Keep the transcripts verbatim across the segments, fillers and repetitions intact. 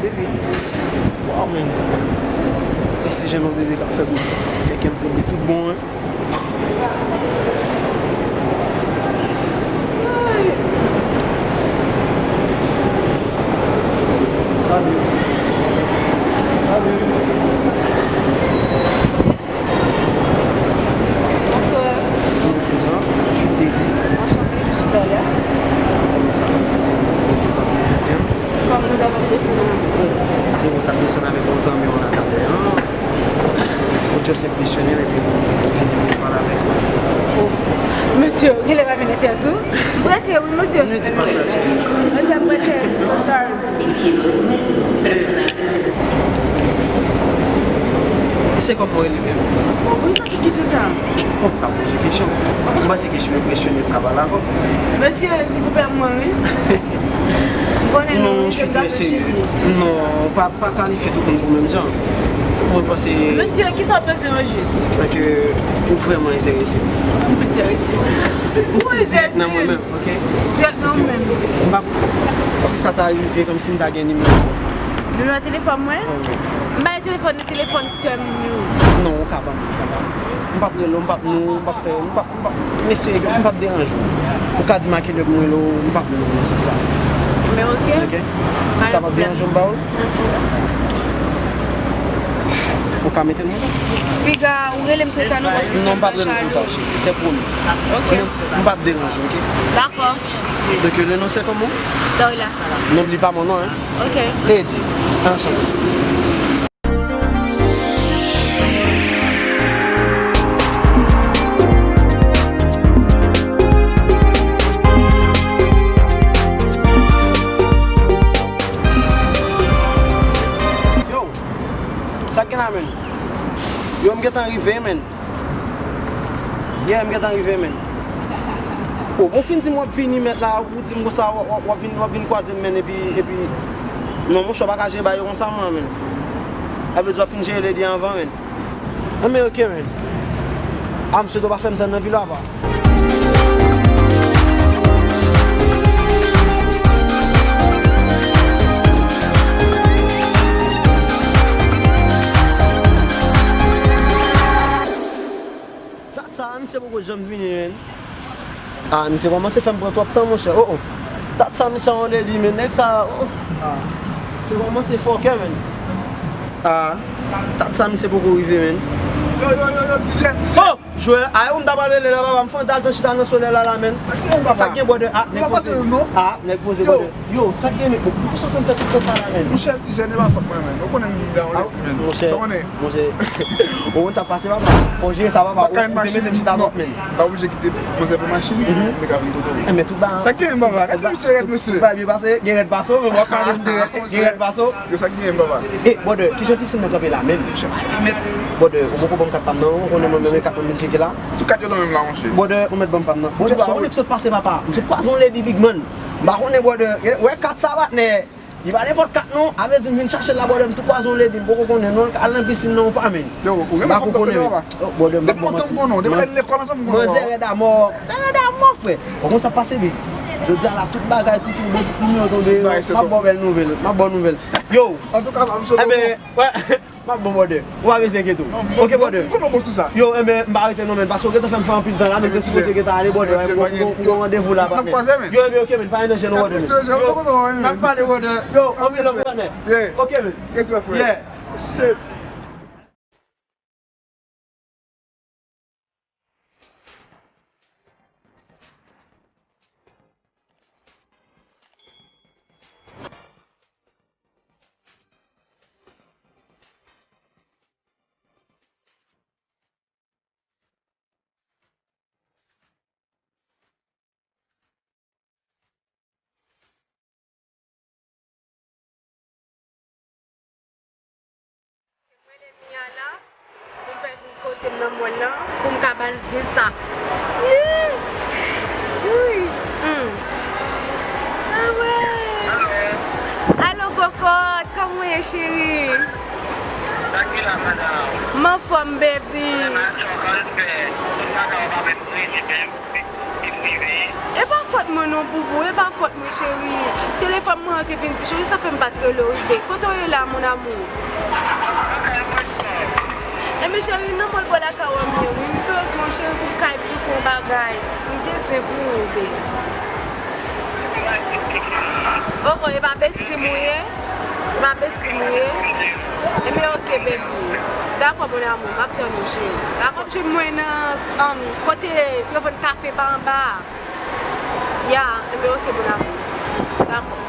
Baby. Wow, man. Mèsi, jan yon bebe k ap fè, fè kè m tonbe tout bon, hein. Salut. Salut. Bonsoir. Je me présente, je suis Teddy. Enchanté, je suis Daya. Ebyen, sa fè m plezi pou nou kontakte jodi a. Kòman nou kapab defann nou? Te kontakte ansanm avèk yon zanmi w la talè a. Ou just enpresyone m epi m vin, vin pale avèk ou. Oh. Mesye, ou genlè pa vin entèvyou tou? M prese, wi, mesye. Nou di pa sa, cheri. Mesye, m prese. Sorry. Se kòman w rele menm? Bon, poukisa ki kesyon sa? Bon, m ka poze kesyon. M panse ke si w enpresyone, m ka pale avè w. Mesye, silvouplè, mwen, wi. M konnen nou, wi, se m ka fè cheri. Non, ou pa, pa kalifye tout moun pou menm jan. Mwen panse. Mesye, kisa w bezwen o jis? Paske ou vrèman enterese. M enterese. M se dirèk nan mwen menm. Ok. Dirèk nan ou menm. M p ap, si sa ta rive, kòmsi m ta gen nimewo w. Nimewo telefòn mwen? Wi. M bay telefòn, telefòn sè m, wi. Non, ou ka ban m, ou ka ban m. M p ap rele w, m p ap non, m p ap fè, m p ap, m p ap, mesye, m p ap deranje w. Ou ka di m a kilè pou m rele w, m p ap non nan sans sa. Men ok. Ok? Sa p ap deranje w, m ba w l? Ou ka mete l nan. Piga, ou rele m toutan non, paske non, m p ap rele w toutan, cheri. Se pwomi. Ok. M p ap deranje w, ok? Dakò. Donc, le nom, c'est comment? Doyla. N'oublie pas mon nom, hein? Ok. Teddy. Enchanté. Yo, sa k gen la, menn? Yo, m gentan rive, menn. Yeah, m gentan rive, menn. O, bon, fin di m w ap vini, mèt la, ou di m konsa, w, w, w ap vin, w ap vin kwaze m, menn, epi, epi, non, monchè, w pa ka jere bagay yo konsa, mwen, menn. Sa vle di w ap fin jere lady anvan, menn. Anben, ok, menn. A, m swete w pa fè m tann anpil, apa. Dat sa, misye poko janm vini, menn. A, misye kòmanse fè m pran twòp tan, monchè. O, o. Dat sa, misye a yon lady, menn. Nèg sa, o, o. Misye kòmanse fòkè, menn. A, dat sa, misye poko rive, menn. Yo, yo, yo, yo, Ti Jèn, Ti Jèn. O! Jwè, a, ou m ta pral rele la, papa, m fè yon dal tan chita nan solèy la, la, menn. Sa k gen, papa? Sa k gen, brother? A, nèg poze. A, nèg poze, brother. Yo, sa k gen, men? Poukisa w fè m fè tout tan sa la, menn? Monchè, Ti Jèn, e pa fòt mwen, menn. Ou konnen m gen yon lady, menn. Monchè, sa w konnen? Monchè, ou konn sa k pase, papa? Fò w jere sa, papa. Ou te mete m chita twòp, menn. M pa oblije kite manzè pran machin, m te ka vin kote w. Enben, tout ba. Sa k gen, papa? Gade misye rèd, mesye. Tout ba byen pase, gen rèd pase w, men w ap pale m de rèd, gen rèd pase w. Yo, sa k gen, papa? E, brother, kijan pisin nan kanpe la menm? Brother, ou poko ban m kat pa m nan, ou konnen mwen menm e kat mwen vin tcheke la. Tout kat yo nan menm la, monchè. Brother, ou mèt ban m pa m nan. Brother, ou pa konnen ki sot pase, papa. M sot kwaze yon lady, big man. M pa konnen, brother. Wè kat sa, patnè. Li pa nenpòt kat, non. A vle di, m vin chache l la, brother, m tou kwaze yon lady, m poko konnen non l, al nan pisin nan, ou pa menm. Yo, ou renmen fanm tankou yo, papa? Depi lontan m konnen w, depi lè n lekòl ansanm m konnen w. Manzè rèd amò. Manzè rèd amò, frè. Ou konn sa k pase, big? Jodi a la, tout bagay, tout, tout bon, tout nimewo tonbe. M ap ba w bèl nouvèl. M ap ba w nouvèl. Yo. Antouka, pa m sot. Enben, wè. M ap bon, brother. Ou pa bezwen enkyete w. Ok, brother. M konnen w bon sou sa. Yo, enben, m pa rete non, menn, paske w gentan fè m fè anpil tan la, menn, te sipoze gentan ale, brother. Ou gen yon randevou la, patnè. Yo, enben, ok, menn, pa gen danje non, brother. Yo, n ap pale, brother. Yo, anpil love, patnè. Ok, menn. Yeah. Shit. Mwen lè Mia la, pou m fè vin kote m nan mòl lan, pou m ka ba l di sa. Wi. Hmm. Ah ouais. Alo, kokòt, kòman w ye, cheri? M anfòm, baby. E pa fòt mwen non, boubou, e pa fòt mwen, Cheri, telefòn mwen an te vin dichanje, sa fè m pa t rele w, wi, bebe. Kote w ye la, mon amour? Enben, cheri, nan mòl bò lakay ou an m ye, wi. M bezwen w, cheri, pou m ka eksplike w yon bagay. M gen zen pou ou, bebe. Oh, oh, e pa besti m ou ye? E pa besti m ou ye? Enben, ok, baby. Dakò, mon amour, m ap tann ou, cheri. Dakò, m jwenn mwen nan, um, kote yo vann kafe pa anba a. Ya, enben, ok, mon amour. Dakò.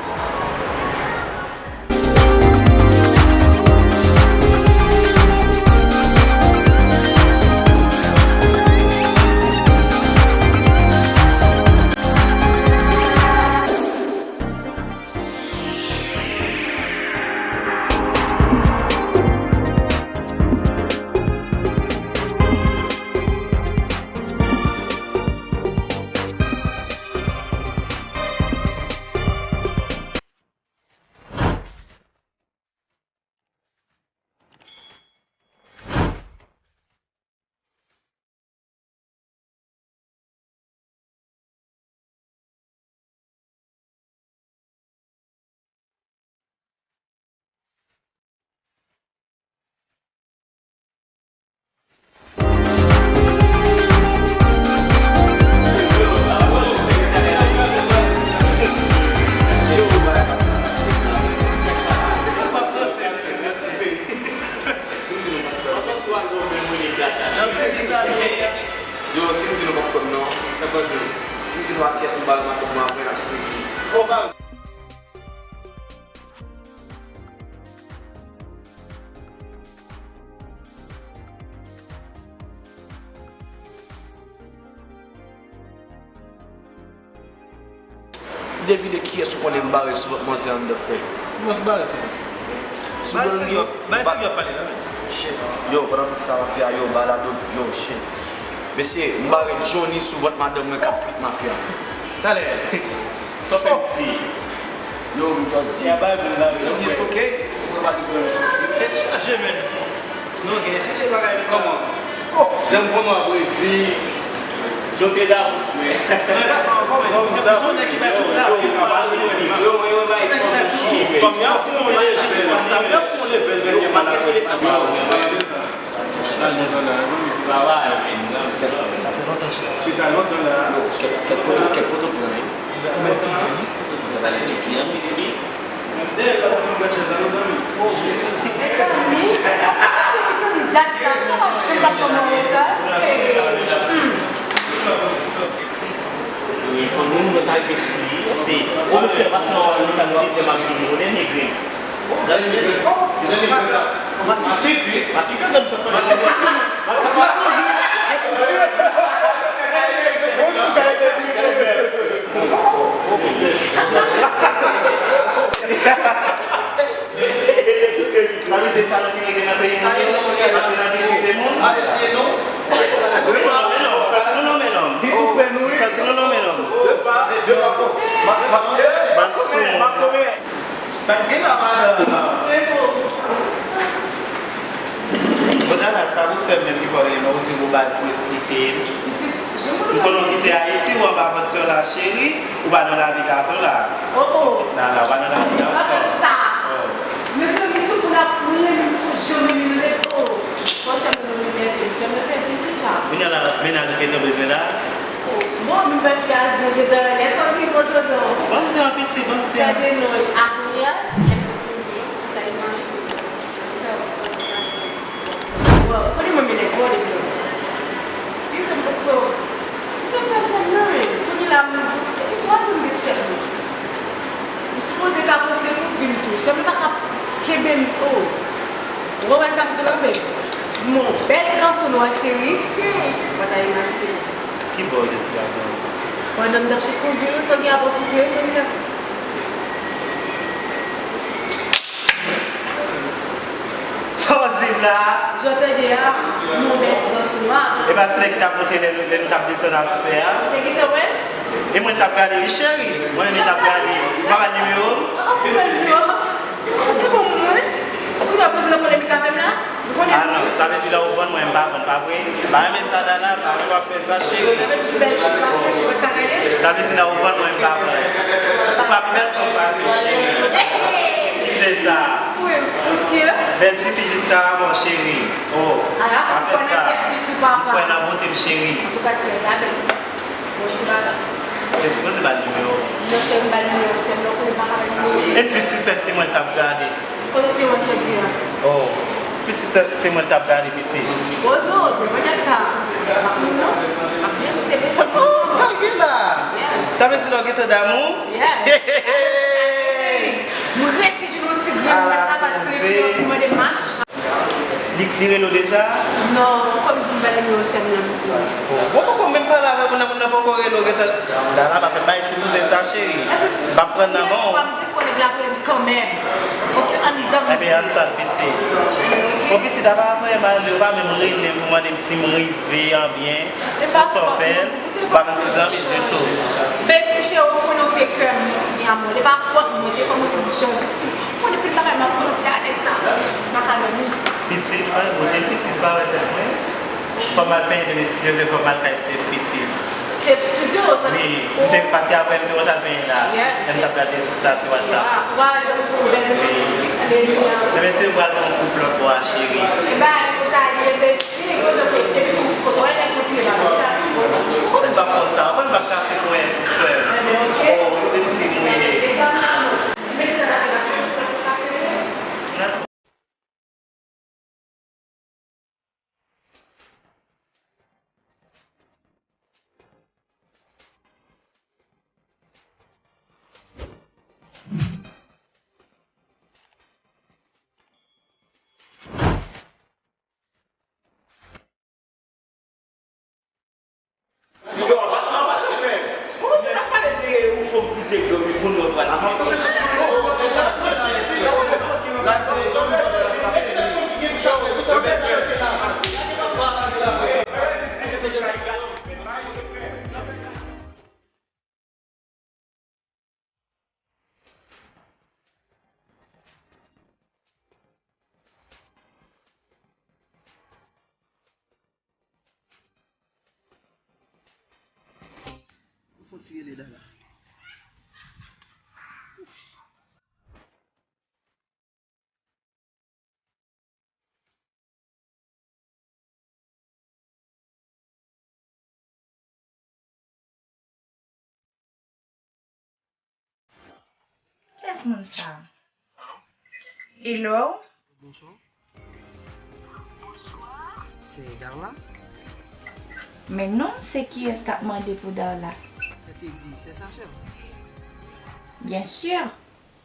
Yo, si m di nou p ap konn non. Si m di nou ak kiyès m bare madanm mwen, vrè n ap sezi. Devine kiyès ou konnen m bare sou lòt manzè anndan fè. Kiyès ou bare sou lòt? Sou Bay Don seri w ap, bay seri w ap pale la, men. Shit. Yo, pandan m di sa, mafya, yo, balado, yo, shit. Mesye, m bare Johnny sou vant madanm mwen k ap trip mafya. Talè. Sa w fè di? Yo, m just di. Ya bay pou m la. Just di, it's okay. Ou pa bezwen m soti. Tèt chaje, men. Non, se, se de bagay kòman? Oh, jan m konnen w ap redi. Jote damou, frè. Mwen pa sa ankò, men. Non, se, se yon nèg ki fè tout lavi l pase mwen. Yo, yo, bay fanm yo chire. Fanm yo, se yon level. Sa fè pou yon level dènye maladi. Chita lontan la, zanmi. Sa fè lontan chita. Chita lontan la. Yo, kèk, kèk kote, kèk kote w pran, wi. Mèt ti grenn. Sa, sa lè ti grenn, wi, sou li. Mezanmi, depi tann dat sa, sa pa janm pa pran mwen wotè. Hmm. Wi, fanm nou, nou ta rive sou li. Se obsèvasyon an, nou sa nou dezyèm ap vini, nou dènye grenn. Masi, masi, masi, masi, masi, masi, Sa vle di sa nou fin regle nan peyi nou, nou pa nan peyi moun. Sa ti nou nonmen nonm. Li tou prè nou, wi. Sa ti nou nonmen nonm. De pa, de pa. Ma, ma, ma kòmè. Sa k gen la, madanm? Bon, Dana, sa pou fè menm ki fò rele mwen, ou di m ou bay pou esplike m. M konnen w kite Ayiti, ou anba vant sè w la, cheri, ou pa nan lavi gason la. Oh, oh. Isit la, la, ou pa nan lavi gason. Mezanmi, tout moun ap rele m, m tou janm rele, oh. Fò sè m nan libète, sè m nan fè vin deja. Kounye a la, mennaj ou gentan bezwen la? Oh, bon, nou pa fi a di, gentan rele, fò vin poto non. Ban m se an piti, ban m se an. Gade non, a kounye a, m sot kounye, ta imajine. Wow, konnen mwen mennen kò depi lontan. Pi ke m potko, m te pèsonn nan, men kounye la, m, depi twa zan m gen sou tèt mwen. M sipoze ka panse pou vi m tou. Sèlman m pa ka kenbe m, oh. Ou konprann sa m di w la, men? Mon bèl ti gason nwa, cheri. Hmm, ou pa ta imajine, pitit. Ki bò w te ti gason? Pandan m t ap sot kondui, sa w gen a pwofite, sa w gen a Sa w di m la? Jan w tande a, m yon bèl ti gason nwa. E pa ti nèg ki t ap monte lè nou, lè nou t ap desann ascensè a? Ou te gentan wè? E mwen t ap gade, wi, cheri. Mwen menm li t ap gade. Ou pa ba l nimewo m? Ou pa ba l nimewo a? Ou pa ban mwen? Ou ta poze nan pwoblèm li ka fè m la? Ou konnen. Ah non, sa vle di lè ou vann mwen, m pa vann, pa vre? M pa renmen sa, Dana, m pa renmen lè w ap fè sa, cheri. Sa vle di bèl ti pase, ou pa sa gade? Sa vle di lè ou vann mwen, m pa vann. Pa pi bèl fanm pase m, cheri. Ki se sa? Wi, misye. Bèl tifi jiska lamò, cheri. Oh, pa fè sa. M kwè nan bote m, cheri. Antouka, ti nèg la bèl. Bon, ti bagay. Te sipoze ba l nimewo. Non, cheri, m ba l nimewo sè m, non, konnen pa ka ba l nimewo. E pi sispèk se mwen l t ap gade. Kote w te wè sa di a? Oh, pi sispèk se mwen l t ap gade, pitit. Bozo, devan nèg sa. M ap ri, non. M ap byen sise bese. Oh, pa gen la. Yes. Sa vle di lè w gentan damou? Yes. Cheri, m resi jwenn yon ti grenn nèg la pa tire pi anvi mande match. Li, li rele w deja? Non, kòm di m pa rele w sè m nan, m di. Bon, poko menm pale avè moun nan, moun nan poko rele w, gentan. Dala pa fè bay ti bouzen sa, cheri. M p ap pran nan men w. Yes, pa m jis konnen nèg la ap rele m kanmenm. Paske anndan m di. Ebyen, ann tann, pitit. Bon, pitit, apa vrèman, ou pa menm rele m pou mande m si m rive an byen. Pou sa w fè l, ou pa gen ti zanmi ditou. Besti cheri, ou konnen w se kè m, mi amor. E pa fòt mwen, te fò mwen te di chanje tou. Ou konnen pil bagay m ap panse a nèg sa. M pa ka dòmi. Pitit, mwen, mwen te pitit, pa wè tèt mwen. Fò m al penyen demen, si Dye vle, fò m al kay Steph, pitit. Steph Studio, sa? Wi, m te, paske apre m te konn al penyen la. Yes. Lè m t ap gade sou stati WhatsApp. Wa, wa, jan pou bèl. Wi. Aleluya. Demen, si m pral ban yon koup lòt bò a, cheri. E ba, e pou sa, li envesti. Ou konnen m p ap fè sa, ou konnen m p ap kase konyè tou sèl. Oh, envesti m ye. Ou fon ti rele Dala. Kiyès moun sa? Hello? Bonswa. Se Darla? Men non, se kiyès k ap mande pou Darla? Sa te di, se sa, sè? Bien sûr.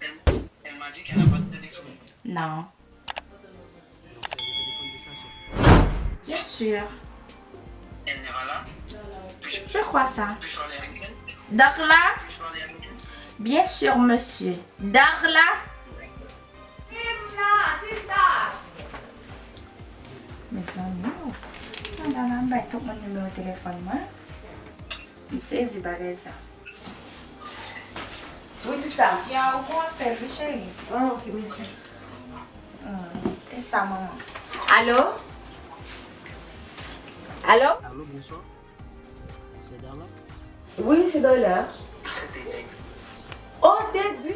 Elle, elle m'a dit qu'elle n'a pas de téléphone. Non. Donc, c'est le téléphone de sa sœur. Bien sûr. Elle n'est pas là. Puis-je, je crois ça. Puis-je parler avec elle? Darla? Puis-je parler avec elle? Bien sûr, monsieur. Darla? Viv la, sista! Mezanmi, oh. Darla, m bay tout moun nimewo telefòn mwen. M sezi bagay sa. Wi, sista. Ya, ou gon apèl, wi, cheri. Ah, ok, mèsi. Hmm, e sa, manman. Alo? Alo? Alo, bonswa. Se Darla? Wi, se Darla. Se Teddy. Oh, Teddy!